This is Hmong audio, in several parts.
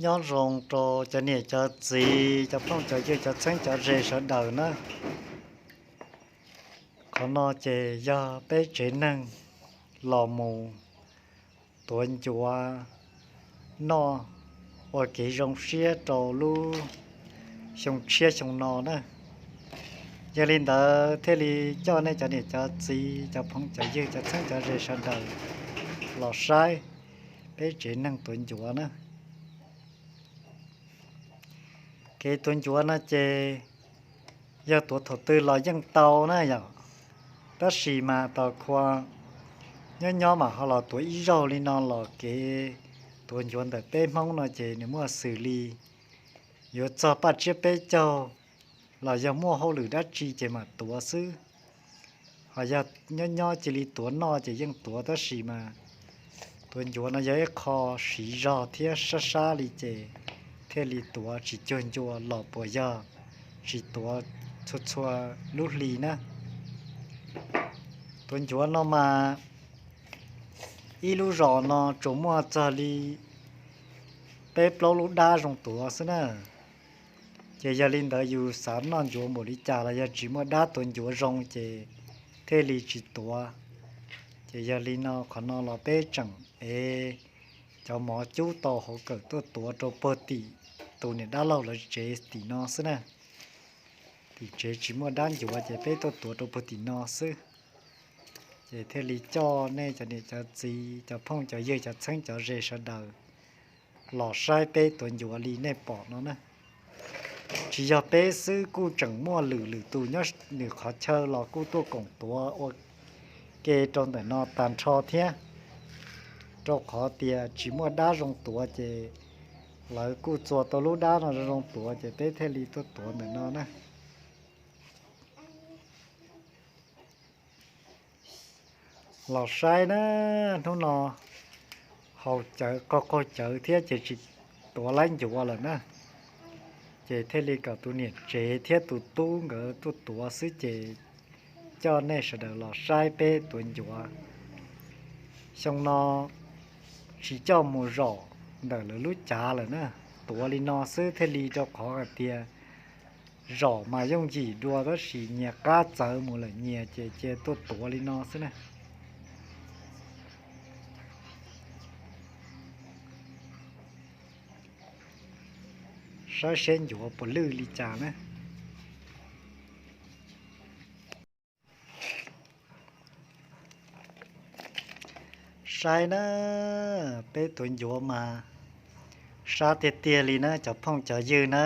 Nyob zoo rau cov niam cov txiv, cov phooj cov ywg, cov txheeb cov ze sawv daws na. Qhov no ces yog peb tsev neeg los mus tuav ncuav noj ua kev zoo siab rau lub xyoo tshiab xyoo no na. Yog li ntawd thiaj li coj nej cov niam cov txiv, cov phooj cov ywg, cov txheeb cov ze sawv daws los saib peb tsev neeg tuav ncuav na. Kev tuav ncuav no ces yog tuav thaum twg los yeej tau na yom, tab sis mas tos khuas nyob nyob mas ho los tuav ib zaug li no los kev tuav ncuav ntawm peb Hmoob no ces nws muaj xws li yuav txog paj tsiab peb caug los yog muaj hauj lwm dab tsi ces mam tuav xwb. Ho yog nyob nyob cia li tuav noj ces yeej tuav, tab sis mas tuav ncuav no yog ib qho siv zog thiab sab sab li ces thiaj li tuav tsis cuag ncua los puas yog tsis tuav txhua txhua lub hli na. Tuav ncuav no mas ib lub zos no tsuas muaj txog li peb plaub lub dab zoo tuav xwb na. Ces yog li ntawd yus xav noj ncuav npaum li cas los yog tsis muaj dab tuav ncuav zoo ces thiaj li tsis tuav. Ces yog li no qhov no los peb tseem ev cov mov cub tau hauv kawm tuaj tuav rau puag tim tus niam dab laug lawv tsev tim no xwb na. Tim tsev tsis muaj dab ncuav ces peb tuaj tuav rau puag tim no xwb. Ces thiaj li coj nej cov niam cov txiv, cov phooj cov ywg, cov txheeb cov ze sawv daws los saib peb tuav ncuav li nej pom no na. Tsis yog peb xwb, kuj tseem muaj lwm lwm tus nyob nws qhov chaw los kuj tuaj koom tuav ua ke rau ntawm no tag nrho thiab. Rau qhov tias tsis muaj dab zoo tuav ces lawv kuj txua tau lub dab no zoo zoo tuav ces peb thiaj li tuaj tuav ntawm no na. Los saib na, hnub no haus cawv qaug qaug cawv thiab ces tsis tuav laib ncuav lawm na. Ces thiaj li kom tus niam tsev thiab tus tub nkawd tuaj tuav xwb ces coj nej sawv daws los saib peb tuav ncuav. Xyoo no tsis coj mus zom ntawm lawv lub cav lawm na, tuav li no xwb thiaj li, rau qhov hais tias zom mas yooj yim dua tab sis nyias qab txawv mus lawm nyias ces cia tuaj tuav li no xwb na. Saib seb ncuav puas lwj li cas na. Saib na, peb tuav ncuav mas sab tiag tiag li na cov phooj cov ywg na,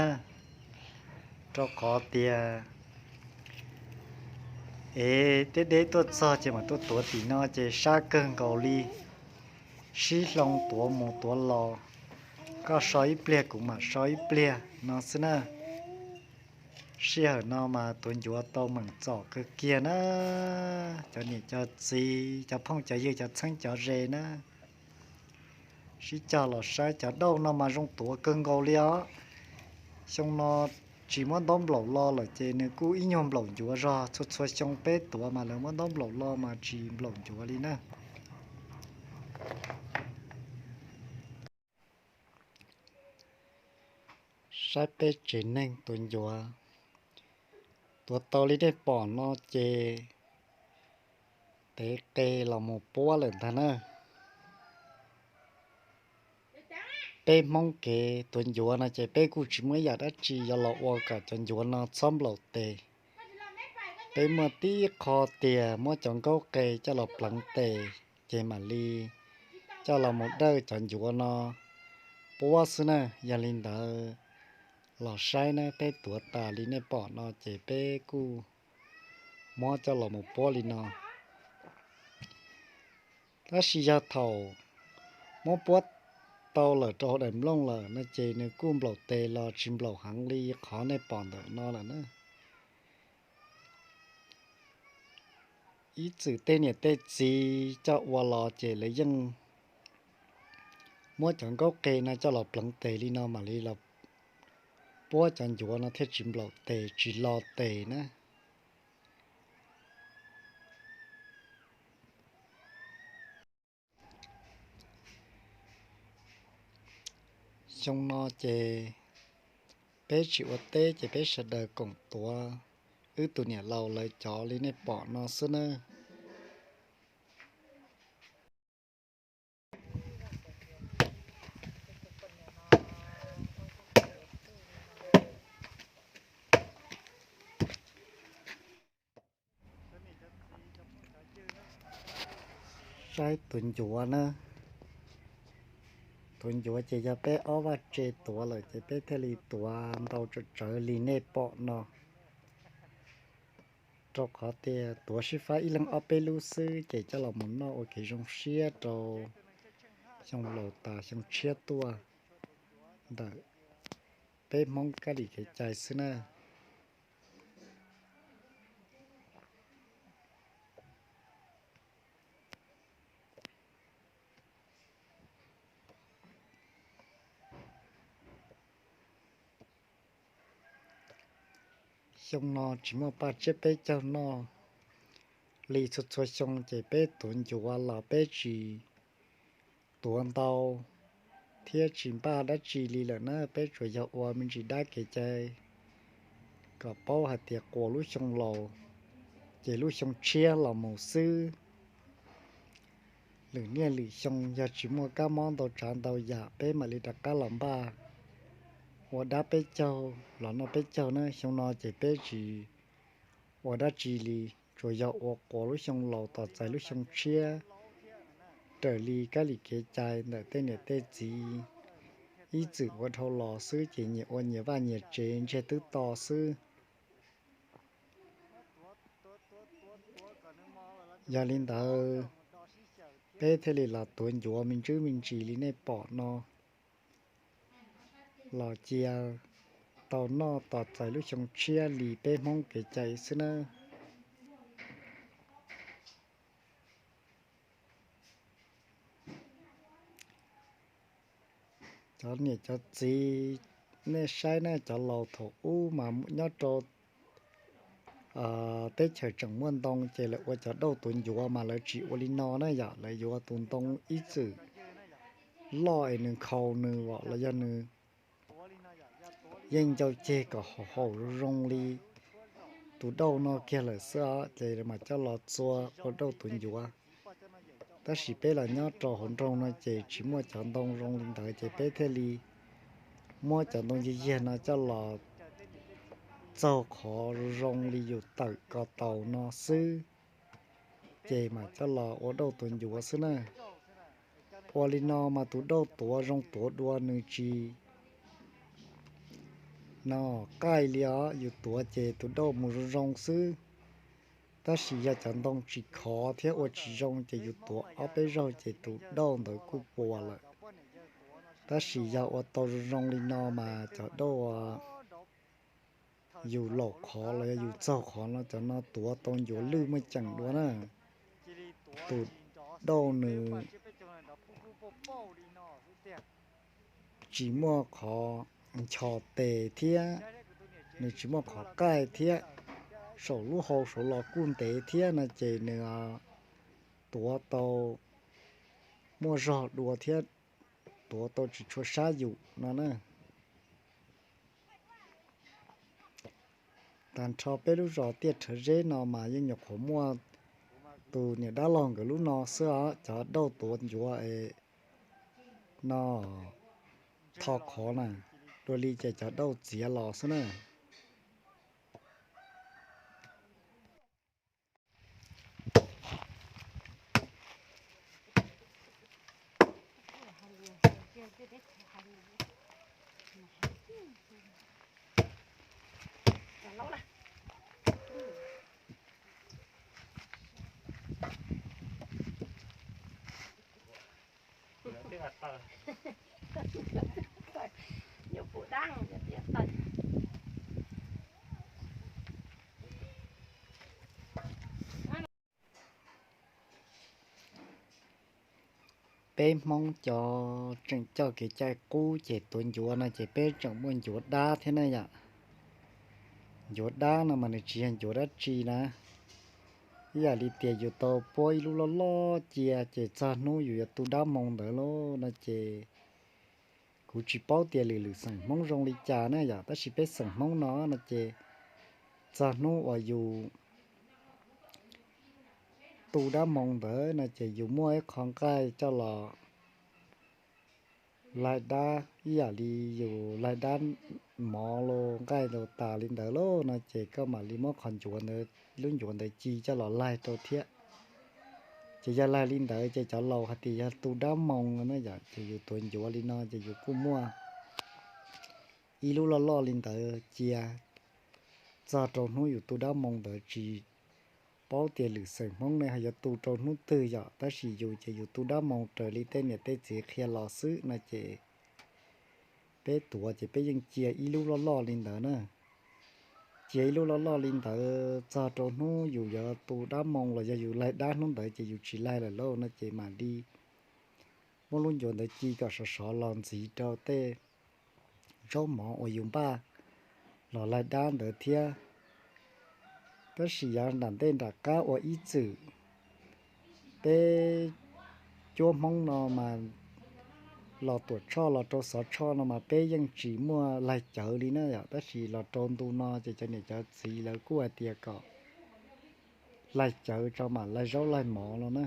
rau qhov tias es deb deb tuaj txog ces mam tuaj tuav tim no ces sab kawg nkaus li, sib hloov tuav mus tuav los, koj so ib pliag kuv mam so ib pliag no xwb na. Sij hawm no mas tuav ncuav tau meem txom kawg kiag na, cov niam cov txiv, cov phooj cov ywg, cov txheeb cov ze na. Sib cog los saib cov dauj no mas zoo tuav kawg nkaus li os. Xyoo no tsis muab ntaub nplaum lo lawm ces nws kuj ib nyuag nplaum ncuav zog, txhua txhua xyoo peb tuav mas lawv muab ntaub nplaum lo mas tsis nplaum ncuav li na. Saib peb tsev neeg tuav ncuav, tuav tau li nej pom no ces tev qe los mus puab lawm ntag na. Peb Hmoob kev tuav ncuav no ces peb kuj tsis muaj ib yam dab tsi yuav los ua kom cov ncuav no txhob nplaum tes. Peb muaj tib qho tias muab cov nkaub qe coj los pleev tes, ces mam li coj los mus dawj cov ncuav no puab xwb na. Yog li ntawd los saib na, peb tuav tas li nej pom no ces peb kuj muab coj los mus puab li no. Tab sis yog thaum muab puab tau lawm rau hauv daim nplooj lawm no ces nws kuj nplaum tes los tsis nplaum heev li qhov nej pom ntawm no lawm na. Ib txwm tej niam tej txiv coj ua los ces lawv yeej muab cov nkaub qe no coj los pleev tes li no mam li los puab cov ncuav no thiaj tsis nplaum tes tsis lo tes na. Xyoo no ces peb tsis ua teb ces peb sawv daws koom tuav wb tus niam laus lawv cov li nej pom no xwb nawb. Saib tuav ncuav na. Tuav ncuav ces yog peb ob vaj tse tuav lawm ces peb thiaj li tuav ntau tsawv tsawv li nej pom no. Rau qhov tias tuav sib faib ib leeg ob peb lub xwb ces coj los mus noj ua kev zoo siab rau xyoo laus tas xyoo tshiab tuaj ntawm peb Hmoob kab lis kev cai xwb na. Xyoo no tsis muaj paj tsiab peb caug noj li txhua txhua xyoo ces peb tuav ncuav los peb tsis tuav ntau thiab tsis npaj dab tsi li lawm na, peb tsuas yog ua me ntsis dab kev cai kom paub hais tias quas lub xyoo laus ces lub xyoo tshiab los mus xwb. Lwm niaj lwm xyoo yog tsis muaj kab mob ntau tsav ntau yam peb mam li rov qab los npaj ua dab peb caug los noj peb caug na. Xyoo no ces peb tsis ua dab tsi li, tsuas yog ua quas lub xyoo laus tos txais lub xyoo tshiab raws li kab lis kev cai ntawm tej niam tej txiv ib txwm ua dhau los xwb ces nyias ua nyias vaj nyias tsev ntsiag twb to xwb. Yog li ntawd, peb thiaj li los tuav ncuav me ntsis me ntsis li nej pom no los cia tau noj tos txais lub xyoo tshiab li peb Hmoob kev cai xwb nawb. Cov niam cov txiv, nej saib na, cov laus thaum ub mas nyob rau teb chaws tseem muaj ntoo ces lawv ua cov dauj tuav ncuav mas lawv tsis ua li no na yom, lawv yuav tus ntoo ib txwm loj es nws nkhaus nws los yog nws yeej ncau ceg kom haum zoo zoo li tus dauj no kiag lawm xwb os, ces mas coj los txua ua dauj tuav ncuav. Tab sis peb los nyob rau hauv nroog no ces tsis muaj cov ntoo zoo li ntawd ces peb thiaj li muab cov ntoo yiag yiag no coj los txaug qhov zoo zoo li yus tawm ko taus no xwb, ces mas coj los ua dauj tuav ncuav xwb na. Ua li no mas tus dauj tuav zoo tuav dua nws tsis no qaij li os, yus tuav ces tus dauj mus zoo zoo xwb. Tab sis yog cov ntoo tsis khov thiab ua tsis zoo ces yus tuav ob peb zaug ces tus dauj ntawd kuj puas lawm. Tab sis yog ua tau zoo zoo li no mas cov dauj yus laum qhov los yog yus txaug qhov no, cov no tuav tau ncuav lwj muaj ceem dua na. Tus dauj nws tsis muaj qhov nchos tes thiab, nws tsis muaj qhov qaij thiab, saum lub hau saud los kuj ntev thiab no ces nws tuav tau muaj zog dua thiab tuav tau tsis tshua sab yus no na. Tag nrho peb lub zos Tiaj Rhawv Zeb no mas yeej nyuam qhuav muaj tus niam dab laug nkawd lub no xwb os, cov dauj tuav ncuav es no tho qhov na, dua li ces cov dauj txiav los xwb na. Peb Hmoob cov tseem coj kev cai qub ces tuav ncuav no ces peb tseem muaj ncuav dab thiab na yom. Ncuav dab no mas nws tsis yog ncuav dab tsi na, ib yam li tias yus tau puab ib lub loj loj cia ces txog hnub yus yuav tu dab moo ntawd lauj no ces Kuv tsis paub tias lwm lwm xeem Hmoob zoo li cas na yom, tab sis peb xeem Hmoob no no ces txog hnub uas yus tu dab moo ntawd no ces yus muaj ib qho nqaij coj los laig dab ib yam li yus laig dab mov los nqaij los tas li ntawd lauj no ces koj mam li muab qhov ncuav ntawd, lub ncuav ntawd ci coj los laig rau thiab. Ces yog laig li ntawd ces cov laus hais tias yog tu dab moo na yom, ces yus tuav ncuav li no ces yus kuj muaj ib lub loj loj li ntawd cia txog rau hnub yus tu dab moo ntawd. Tsis paub tias lwm xeem Hmoob ne ho yuav tu rau hnub twg yom, tab sis yus ces yus tu dab moo raws li tej niam tej txiv qhia los xwb no ces peb tuav ces peb yeej cia ib lub loj loj li ntawd na. Cia ib lub loj loj li ntawd txog rau hnub yus yuav tu dab moo los yog yus laig dab hnub ntawd ces yus tsis laig lawm lauj no ces mam li muab lub ncuav ntawd ci kom sov sov los ntxiv rau tej zaub mov uas yus npaj los laig dab ntawd thiab. Tab sis yav nram ntej nram qab ua ib txwm peb cuab Hmoob no mas los Tuam Tshoj los rau Xov Tshoj no mas peb yeej tsis muaj laig cawv li na yom, tab sis los rau ntu no ces cov niam cov txiv lawv kuj hais tias kom laig cawv tso mam laig zaub laig mov no na.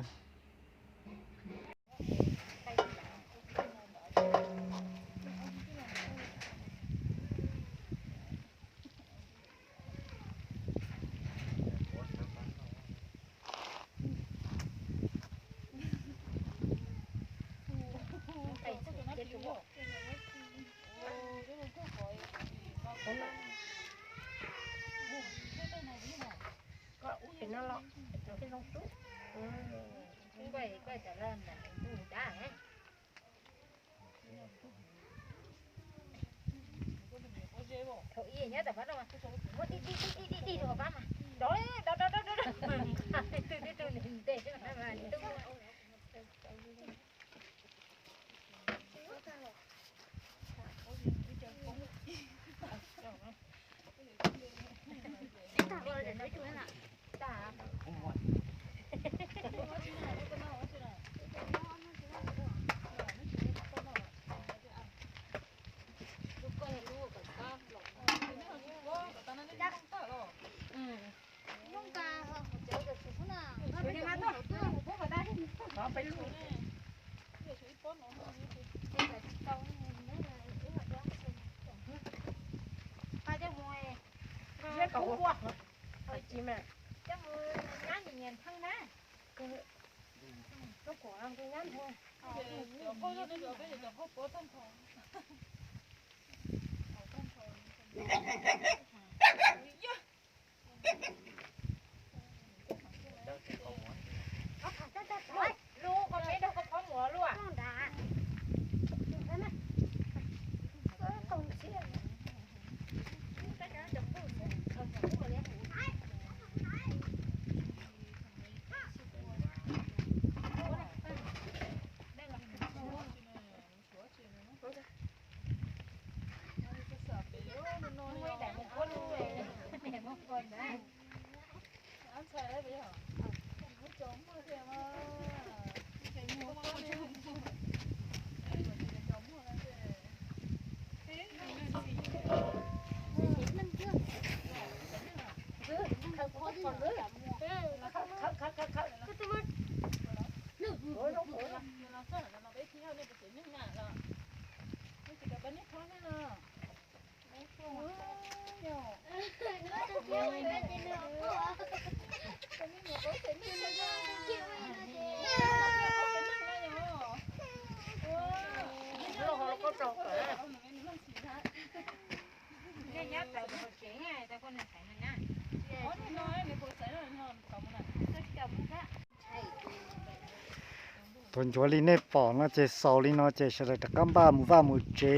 Tuav ncuav li nej pom no ces xaus li no ces sawv daws rov qab npaj mus vaj mus tsev,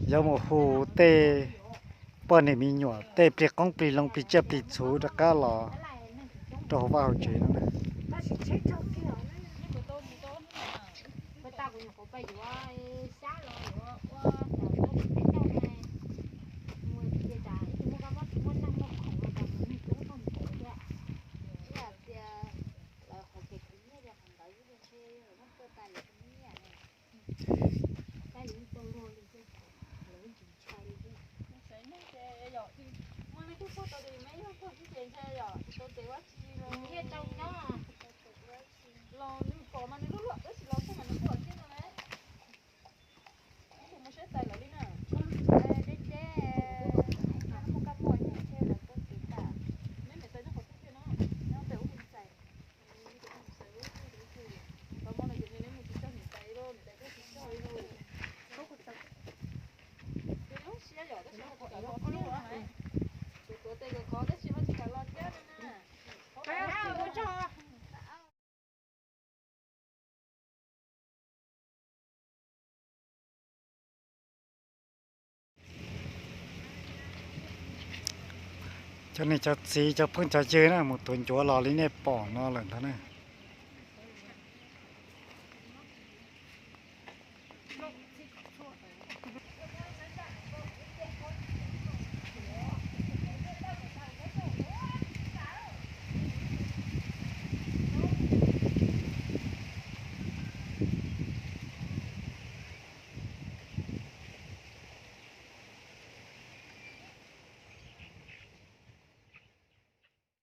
yuav mus hu tej poj niam me nyuam, tej plig qoob plig loo plig tsiaj plig txhu rov qab los rau hauv vaj hauv tsev no na. Cov niam cov txiv cov phooj cov ywg na, mus tuav ncuav los li nej pom no lawm ntag na.